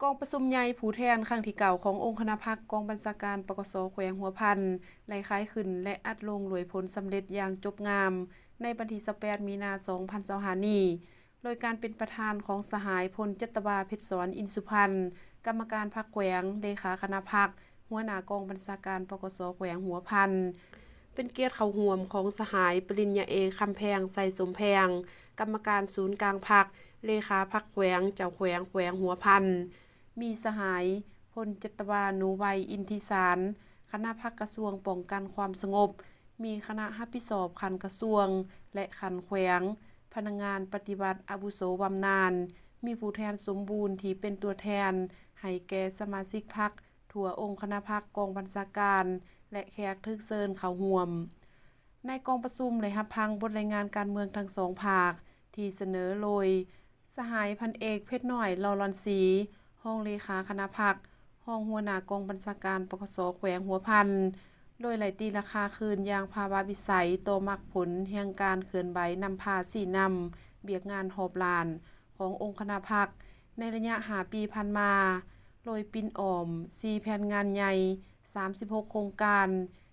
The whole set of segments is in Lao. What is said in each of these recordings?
ກອງປະຊຸມໃຫຍ່ຜູ້ແທນຄັ້ງທີເກົ້າຂອງອົງຄະນະພັກກອງບັນຊາການ ປກສ ແຂວງຫົວພັນ ໄດ້ຂາຍຂຶ້ນ ແລະ ອັດລົງດ້ວຍຜົນສຳເລັດຢ່າງຈົບງາມ ໃນວັນທີຊາວແປດ ມີນາ ສອງພັນຊາວຫ້ານີ້ ໂດຍການເປັນປະທານຂອງສະຫາຍ ພົນຈັດຕະວາ ເພັດສອນ ອິນສຸພັນ ກຳມະການພັກແຂວງ, ເລຂາຄະນະພັກ, ຫົວໜ້າກອງບັນຊາການ ປກສ ແຂວງຫົວພັນ, ເປັນກຽດເຂົ້າຮ່ວມຂອງສະຫາຍ ປະລິນຍາເອກ ຄຳແພງ ໄຊສົມແພງ ກຳມະການສູນກາງພັກ, ເລຂາພັກແຂວງ, ເຈົ້າແຂວງແຂວງຫົວພັນ, ມີສະຫາຍ ພົນຈັດຕະວາ ໜູໄວ ອິນທິສານ ຄະນະພັກກະຊວງປ້ອງກັນຄວາມສະຫງົບ, ມີຄະນະຮັບຜິດຊອບຂັ້ນກະຊວງ ແລະ ຂັ້ນແຂວງ, ພະນັກງານປະຕິບັດອາວຸໂສບຳນານ, ມີຜູ້ແທນສົມບູນທີ່ເປັນຕົວແທນໃຫ້ແກ່ສະມາຊິກພັກທົ່ວອົງຄະນະພັກກອງບັນຊາການ ແລະ ແຂກຖືກເຊີນເຂົ້າຮ່ວມ. ໃນກອງປະຊຸມໄດ້ຮັບຟັງບົດລາຍງານການເມືອງທັງສອງພາກ ທີ່ສະເໜີໂດຍ ສະຫາຍ ພັນເອກ ເພັດນ້ອຍ ຫຼໍ່ຫຼອນສີ ຮອງເລຂາຄະນະພັກ, ຮອງຫົວໜ້າກອງບັນຊາການ ປກສ ແຂວງຫົວພັນ, ໂດຍໄດ້ຕີລາຄາຄືນຢ່າງພາວະວິໄສຕໍ່ໝາກຜົນແຫ່ງການເຄື່ອນໄຫວນຳພາຊີ້ນຳວຽກງານຮອບດ້ານຂອງອົງຄະນະພັກໃນໄລຍະຫ້າປີຜ່ານມາ, ໂດຍປິ່ນອ້ອມສີ່ແຜນງານໃຫຍ່ ສາມສິບຫົກໂຄງການ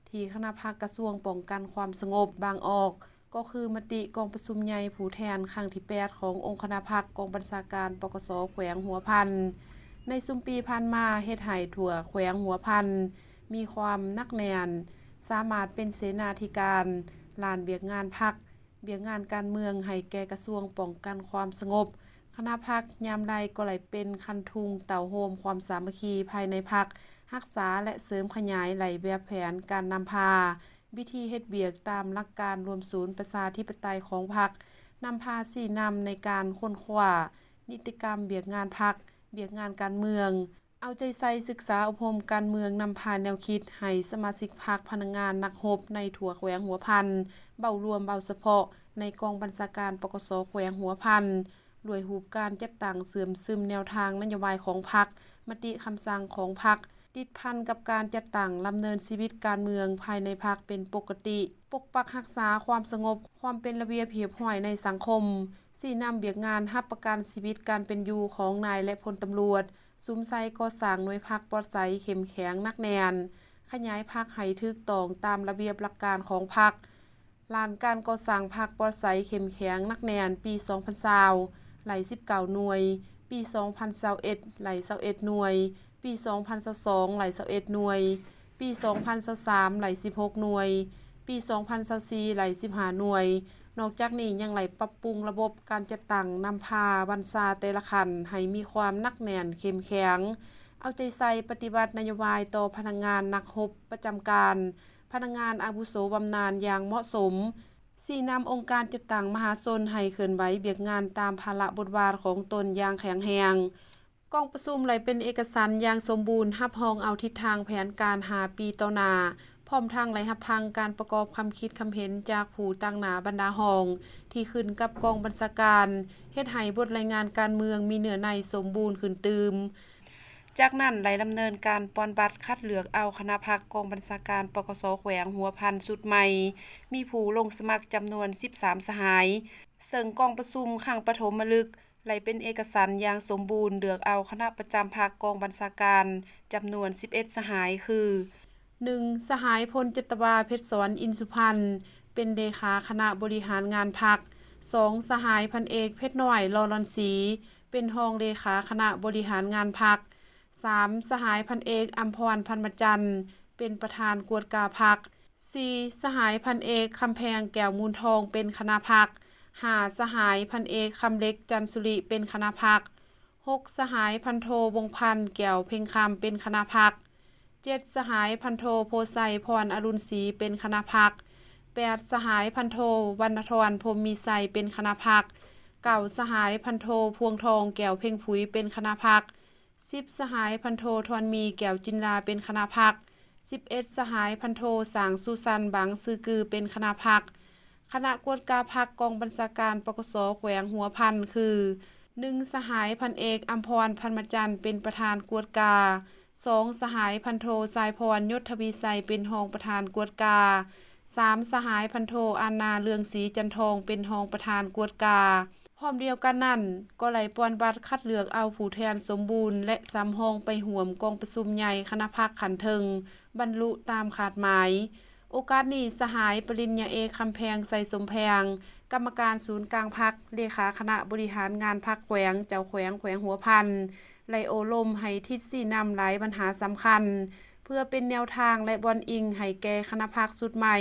ທີ່ຄະນະພັກກະຊວງປ້ອງກັນຄວາມສະຫງົບບາງອອກ ກໍຄືມະຕິກອງປະຊຸມໃຫຍ່ຜູ້ແທນຄັ້ງທີແປດຂອງອົງຄະນະພັກກອງບັນຊາການ ປກສ ແຂວງຫົວພັນ ໃນຊຸມປີຜ່ານມາ ເຮັດໃຫ້ທົ່ວແຂວງຫົວພັນມີຄວາມໜັກແໜ້ນ, ສາມາດເປັນເສນາທິການດ້ານວຽກງານພັກ, ວຽກງານການເມືອງໃຫ້ແກ່ກະຊວງປ້ອງກັນຄວາມສະຫງົບ. ຄະນະພັກຍາມໃດກໍໄດ້ເປັນຄັນທຸງເຕົ້າໂຮມຄວາມສາມັກຄີພາຍໃນພັກ, ຮັກສາ ແລະ ເສີມຂະຫຍາຍໄດ້ແບບແຜນການນຳພາ, ວິທີເຮັດວຽກຕາມຫຼັກການລວມສູນປະຊາທິປະໄຕຂອງພັກ, ນຳພາຊີ້ນຳໃນການຄົ້ນຄວ້ານິຕິກຳວຽກງານພັກ, ວຽກງານການເມືອງ, ເອົາໃຈໃສ່ສຶກສາອົບຮົມການເມືອງ, ນຳພາແນວຄິດໃຫ້ສະມາຊິກພັກ, ພະນັກງານ, ນັກຮົບໃນທົ່ວແຂວງຫົວພັນ ເວົ້າລວມ, ເວົ້າສະເພາະໃນກອງບັນຊາການ ປກສ ແຂວງຫົວພັນ ດ້ວຍຮູບການຈັດຕັ້ງເຊື່ອມຊຶມແນວທາງນະໂຍບາຍຂອງພັກ, ມະຕິຄຳສັ່ງຂອງພັກ, ຕິດພັນກັບການຈັດຕັ້ງດຳເນີນຊີວິດການເມືອງພາຍໃນພັກເປັນປົກກະຕິ, ປົກປັກຮັກສາຄວາມສະຫງົບ, ຄວາມເປັນລະບຽບຮຽບຮ້ອຍໃນສັງຄົມ, ຊີ້ນຳວຽກງານຮັບປະກັນຊີວິດການເປັນຢູ່ຂອງນາຍ ແລະ ພົນຕຳຫຼວດ, ສຸມໃສ່ກໍ່ສ້າງໜ່ວຍພັກປອດໃສເຂັ້ມແຂງໜັກແໜ້ນ, ຂະຫຍາຍພັກໃຫ້ຖືກຕ້ອງຕາມລະບຽບຫຼັກການຂອງພັກ, ລ້ານການກໍ່ສ້າງພັກປອດໃສເຂັ້ມແຂງໜັກແໜ້ນ ປີສອງພັນຊາວ ໄດ້ສິບເກົ້າໜ່ວຍ, ປີສອງພັນຊາວເອັດ ໄດ້ຊາວເອັດໜ່ວຍ, ປີສອງພັນຊາວສອງ ໄດ້ຊາວເອັດໜ່ວຍ, ປີສອງພັນຊາວສາມ ໄດ້ສິບຫົກໜ່ວຍ, ປີສອງພັນຊາວສີ່ ໄດ້ສິບຫ້າໜ່ວຍ. ນອກຈາກນີ້ຍັງໄດ້ປັບປຸງລະບົບການຈັດຕັ້ງນຳພາບັນຊາແຕ່ລະຂັ້ນໃຫ້ມີຄວາມໜັກແໜ້ນເຂັ້ມແຂງ, ເອົາໃຈໃສ່ປະຕິບັດນະໂຍບາຍຕໍ່ພະນັກງານນັກຮົບປະຈຳການ, ພະນັກງານອາວຸໂສບຳນານຢ່າງເໝາະສົມ, ຊີ້ນຳອົງການຈັດຕັ້ງມະຫາຊົນໃຫ້ເຄື່ອນໄຫວວຽກງານຕາມພາລະບົດບາດຂອງຕົນຢ່າງແຂງແຮງ. ກອງປະຊຸມໄດ້ເປັນເອກະສັນຢ່າງສົມບູນ ຮັບຮອງເອົາທິດທາງແຜນການຫ້າປີຕໍ່ໜ້າ, ພ້ອມທັງໄດ້ຮັບຟັງການປະກອບຄຳຄິດຄຳເຫັນຈາກຜູ້ຕາງໜ້າບັນດາຫ້ອງ ທີ່ຂຶ້ນກັບກອງບັນຊາການ, ເຮັດໃຫ້ບົດລາຍງານການເມືອງມີເນື້ອໃນສົມບູນຂຶ້ນຕື່ມ. ຈາກນັ້ນໄດ້ດຳເນີນການປ່ອນບັດຄັດເລືອກເອົາຄະນະພັກກອງບັນຊາການ ປກສ ແຂວງຫົວພັນຊຸດໃໝ່, ມີຜູ້ລົງສະໝັກຈຳນວນສິບສາມສະຫາຍ, ເຊິ່ງກອງປະຊຸມຄັ້ງປະຖົມມະລຶກ ໄດ້ເປັນເອກະສັນຢ່າງສົມບູນ ເລືອກເອົາຄະນະປະຈຳພັກກອງບັນຊາການຈຳນວນສິບເອັດສະຫາຍ ຄື ໜຶ່ງ ສະຫາຍ ພົນຈັດຕະວາ ເພັດສອນ ອິນສຸພັນ ເປັນເລຂາຄະນະບໍລິຫານງານພັກ, ສອງ ສະຫາຍ ພັນເອກ ເພັດນ້ອຍ ຫຼໍ່ຫຼອນສີ ເປັນຮອງເລຂາຄະນະບໍລິຫານງານພັກ, ສາມ ສະຫາຍ ພັນເອກ ອຳພອນ ພັນມະຈັນ ເປັນປະທານກວດກາພັກ, ສີ່ ສະຫາຍ ພັນເອກ ຄຳແພງ ແກ້ວມູນທອງ ເປັນຄະນະພັກ, ຫ້າ ສະຫາຍ ພັນເອກ ຄຳເລັກ ຈັນສຸລິ ເປັນຄະນະພັກ, ຫົກ ສະຫາຍ ພັນໂທ ວົງພັນ ແກ້ວເພັງຄຳ ເປັນຄະນະພັກ, ເຈັດ ສະຫາຍ ພັນໂທ ໂພໄຊ ພອນອະລຸນສີ ເປັນຄະນະພັກ, ແປດ ສະຫາຍ ພັນໂທ ວັນນະທອນ ພົມມີໄຊ ເປັນຄະນະພັກ, ເກົ້າ ສະຫາຍ ພັນໂທ ພວງທອງ ແກ້ວເພັງຜຸຍ ເປັນຄະນະພັກ, ສິບ ສະຫາຍ ພັນໂທ ທອນມີ ແກ້ວຈິນດາ ເປັນຄະນະພັກ, ສິບເອັດ ສະຫາຍ ພັນໂທ ສາງສຸສັນ ບັງຊື່ກື ເປັນຄະນະພັກ. ຄະນະກວດກາພັກກອງບັນຊາການ ປກສ ແຂວງຫົວພັນ ຄື ໜຶ່ງ ສະຫາຍ ພັນເອກ ອຳພອນ ພັນມະຈັນ ເປັນປະທານກວດກາ, ສອງ ສະຫາຍ ພັນໂທ ຊາຍພອນ ຍົດທະວີໄຊ ເປັນຮອງປະທານກວດກາ, ສາມ ສະຫາຍ ພັນໂທ ອານນາ ເລືອງສີຈັນທອງ ເປັນຮອງປະທານກວດກາ. ພ້ອມດຽວກັນນັ້ນ ກໍໄດ້ປ່ອນບັດຄັດເລືອກເອົາຜູ້ແທນສົມບູນ ແລະ ສຳຮອງໄປຮ່ວມກອງປະຊຸມໃຫຍ່ຄະນະພັກຂັ້ນເທິງ ບັນລຸຕາມຄາດໝາຍ. ໂອກາດນີ້ ສະຫາຍປະລິນຍາເອກ ຄຳແພງ ໄຊສົມແພງ ກຳມະການສູນກາງພັກ, ເລຂາຄະນະບໍລິຫານງານພັກແຂວງ, ເຈົ້າແຂວງແຂວງຫົວພັນ ໄດ້ໂອ້ລົມໃຫ້ທິດຊີ້ນຳຫຼາຍບັນຫາສຳຄັນ ເພື່ອເປັນແນວທາງ ແລະ ບ່ອນອີງໃຫ້ແກ່ຄະນະພັກຊຸດໃໝ່,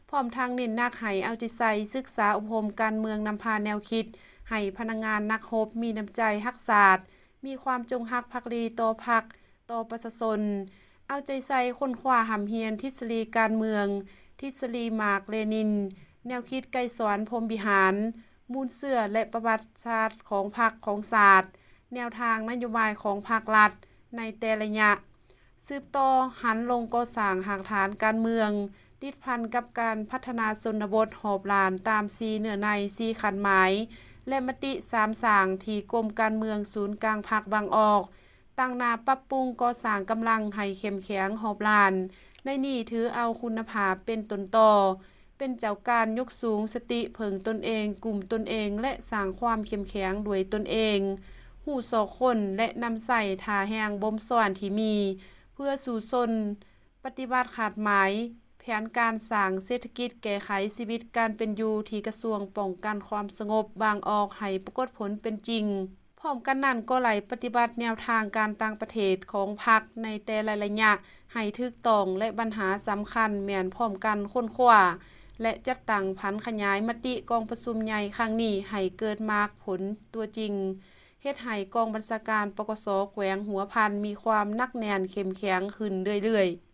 ພ້ອມທັງເນັ້ນໜັກໃຫ້ເອົາໃຈໃສ່ສຶກສາອົບຮົມການເມືອງນຳພາແນວຄິດ ໃຫ້ພະນັກງານນັກຮົບມີນ້ຳໃຈຮັກຊາດ, ມີຄວາມຈົງຮັກພັກດີຕໍ່ພັກ, ຕໍ່ປະຊາຊົນ, ເອົາໃຈໃສ່ຄົ້ນຄວ້າຮ່ຳຮຽນທິດສະດີການເມືອງ, ທິດສະດີມາກເລນິນ, ແນວຄິດໄກສອນ ພົມວິຫານ, ມູນເຊື້ອ ແລະ ປະຫວັດສາດຂອງພັກຂອງຊາດ, ແນວທາງນະໂຍບາຍຂອງພັກລັດໃນແຕ່ລະໄລຍະ, ສືບຕໍ່ຫັນລົງກໍ່ສ້າງຮາກຖານການເມືອງ ຕິດພັນກັບການພັດທະນາຊົນນະບົດຮອບດ້ານຕາມສີ່ເນື້ອໃນ, ສີ່ຄາດໝາຍ ແລະ ມະຕິສາມສ້າງທີ່ກົມການເມືອງສູນກາງພັກວາງອອກ, ຕັ້ງໜ້າປັບປຸງກໍ່ສ້າງກຳລັງໃຫ້ເຂັ້ມແຂງຮອບດ້ານ, ໃນນີ້ຖືເອົາຄຸນນະພາບເປັນຕົ້ນຕໍ, ເປັນເຈົ້າການຍົກສູງສະຕິເພິ່ງຕົນເອງ, ກຸ້ມຕົນເອງ ແລະ ສ້າງຄວາມເຂັ້ມແຂງດ້ວຍຕົນເອງ, ຮູ້ຊອກຄົ້ນ ແລະ ນຳໃຊ້ທ່າແຮງບົ່ມຊ້ອນທີ່ມີ ເພື່ອສູ້ຊົນປະຕິບັດຄາດໝາຍແຜນການສ້າງເສດຖະກິດແກ້ໄຂຊີວິດການເປັນຢູ່ທີ່ກະຊວງປ້ອງກັນຄວາມສະຫງົບວາງອອກໃຫ້ປາກົດຜົນເປັນຈິງ. ພ້ອມກັນນັ້ນກໍໄດ້ປະຕິບັດແນວທາງການຕ່າງປະເທດຂອງພັກໃນແຕ່ລະໄລຍະໃຫ້ຖືກຕ້ອງ ແລະ ບັນຫາສຳຄັນແມ່ນພ້ອມກັນຄົ້ນຄວ້າ ແລະ ຈັດຕັ້ງຜັນຂະຫຍາຍມະຕິກອງປະຊຸມໃຫຍ່ຄັ້ງນີ້ໃຫ້ເກີດໝາກຜົນຕົວຈິງ, ເຮັດໃຫ້ກອງບັນຊາການ ປກສ ແຂວງຫົວພັນ ມີຄວາມໜັກແໜ້ນເຂັ້ມແຂງຂຶ້ນເລື້ອຍໆ.